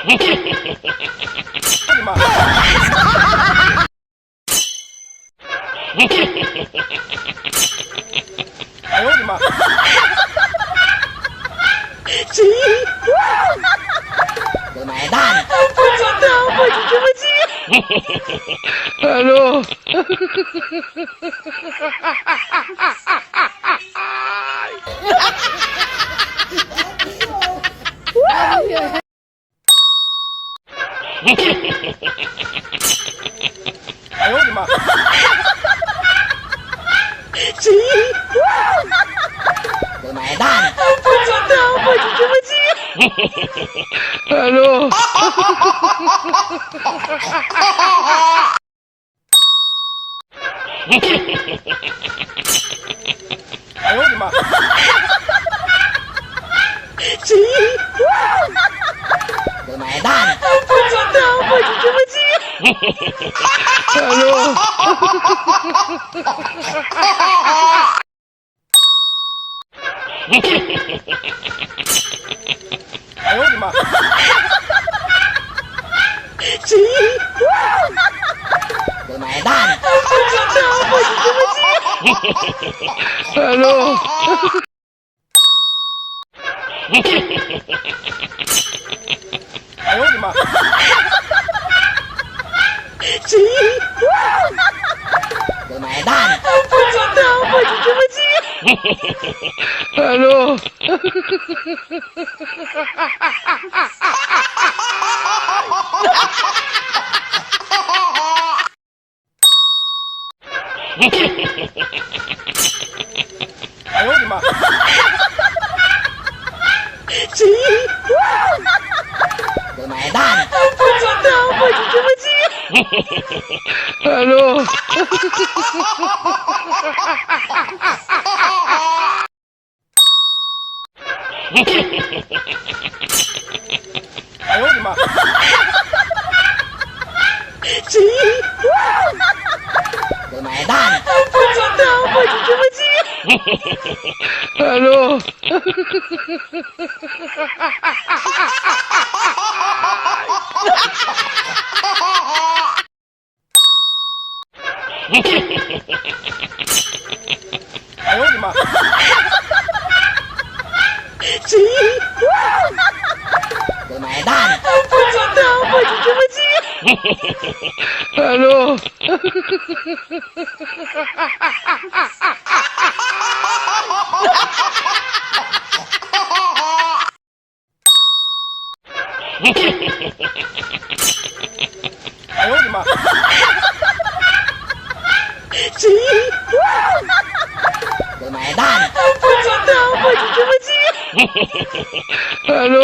哎呦我的妈！我买单。不知道我就这么急。 Hello. 哎呦我的妈！我买单。不知道我就这么急。 Hello. 哎呦我的妈！我买单。不知道我就这么急。 Hello. 哎呦我的妈！我买单。不知道我就这么急。 Hello. 哎呦我的妈！我买单。不知道我就这么急。 Hello. 哎呦我的妈！我买单。不知道我就这么急。 Hello. 哎呦我的妈！我买单。不知道我就这么急。 Hello. 哎呦我的妈！我买单。不知道我就这么急。 Hello. 哎呦我的妈！我买单。不知道我就这么急。 Hello.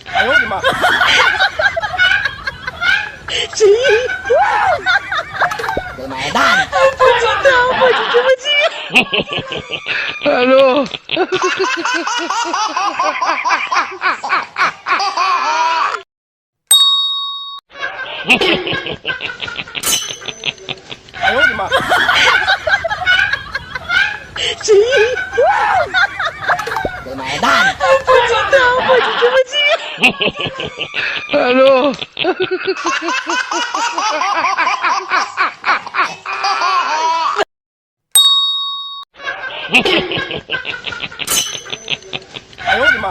哎呦我的妈！我买单。不知道我就这么急。 Hello. 哎呦我的妈！我买单。不知道我就这么急。 Hello. 哎呦我的妈！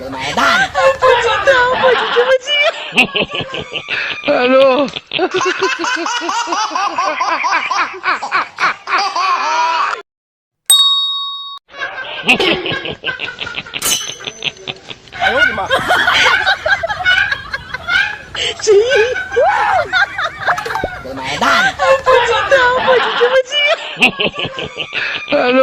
我买单。不知道我就这么急。 Hello. 哎呦我的妈！我买单。不知道我就这么急。 Hello.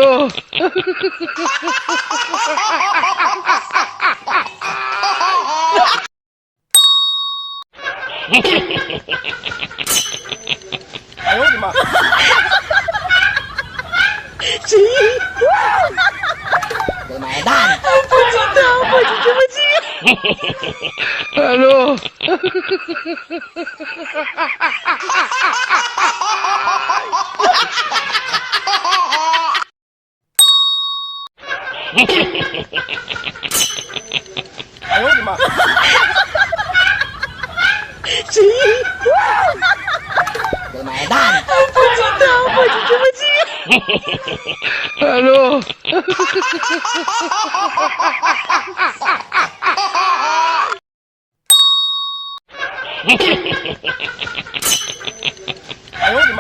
哎呦我的妈！我买单。不知道我就这么急。Hello. 哎呦我的妈！谁？我买单。不知道，我就这么记。Hello。哎呦我的妈！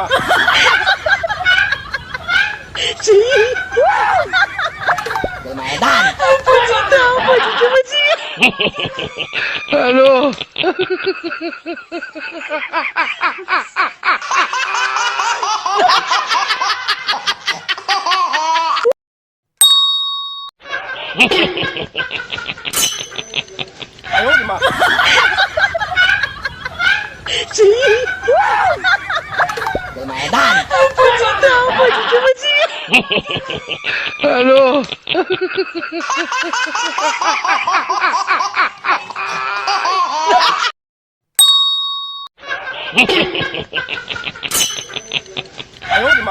谁？我买单。不知道，我就这么记。Hello。哎呦我的妈！谁？我买单。不知道，我就这么记。Hello。哎呦我的妈！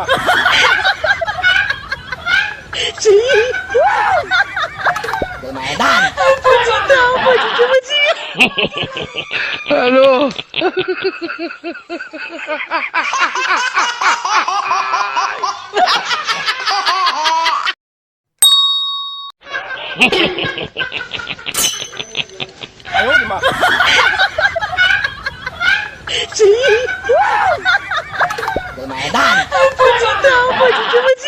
谁？我买单。不知道，我就这么记。Hello。哎呦我的妈！谁？我买单。不知道，我就这么记。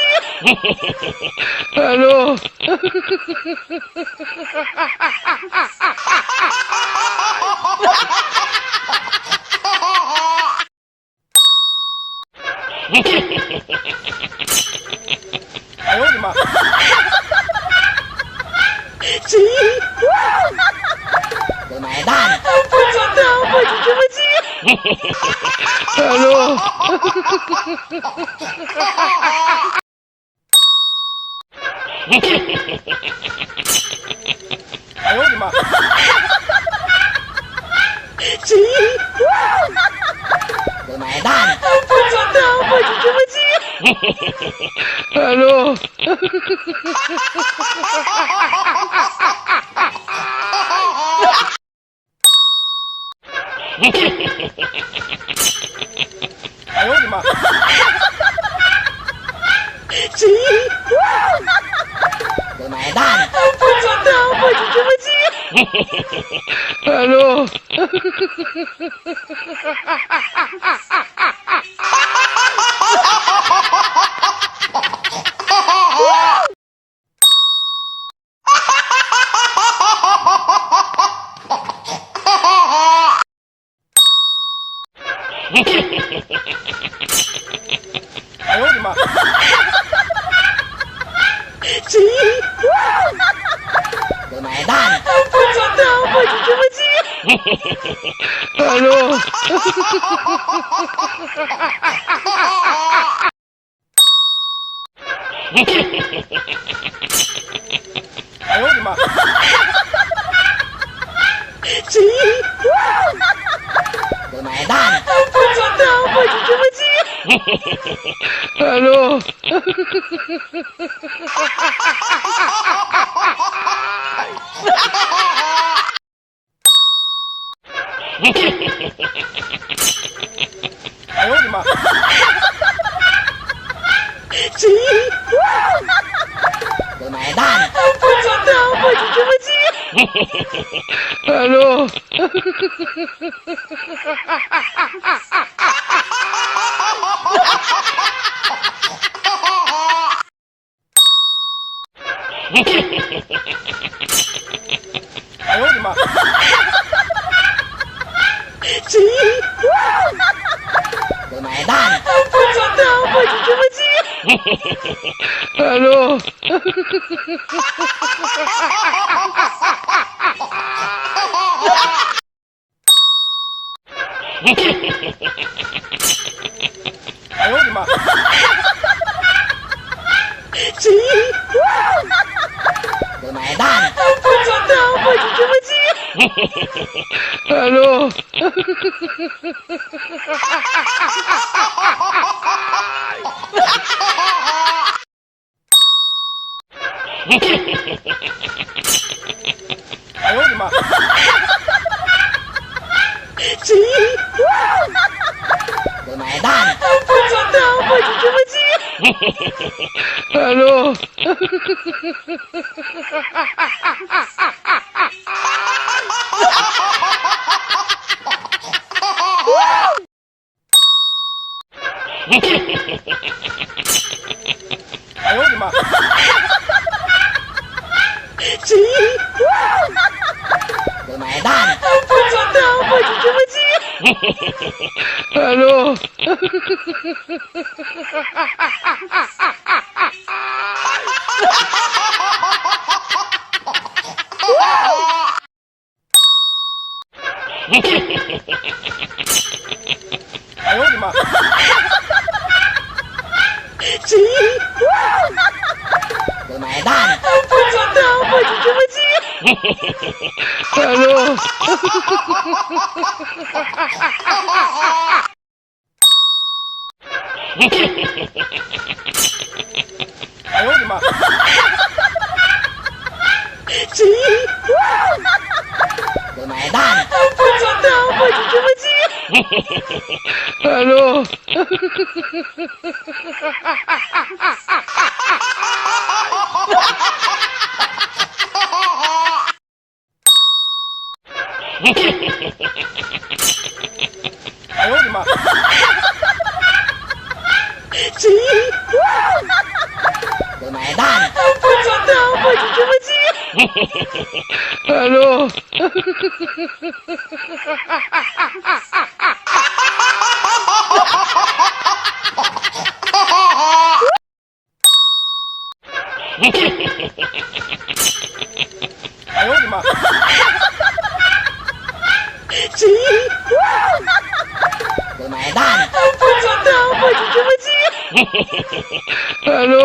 Hello。哎呦我的妈！谁？我买单。不知道，我就这么记。Hello。哎呦我的妈！谁？我买单。不知道，我就这么记。Hello。哎呦我的妈！谁？我买单。不知道，我就这么记。Hello。哎呦我的妈！谁？我买单。不知道，我就这么记。Hello。哎呦我的妈！谁？我买单。不知道，我就这么记。Hello。哎呦我的妈！谁？我买单。不知道，我就这么记。Hello。哎呦我的妈！谁？我买单。不知道，我就这么记。Hello。哎呦我的妈！谁？我买单。不知道，我就这么记。Alô? 哎呦我的妈！谁？我买单。不知道，我就这么记。Alô? 哎呦我的妈！谁？我买单。不知道，我就这么记。Alô? 哎呦我的妈！谁？我买单。不知道，我就这么记。Alô? 哎呦我的妈！谁？我买单。不知道，我就这么记。Alô? 哎呦我的妈！谁？我买单。不知道，我就这么记。Alô? 哎呦我的妈！谁？我买单。不知道，我就这么记。Alô?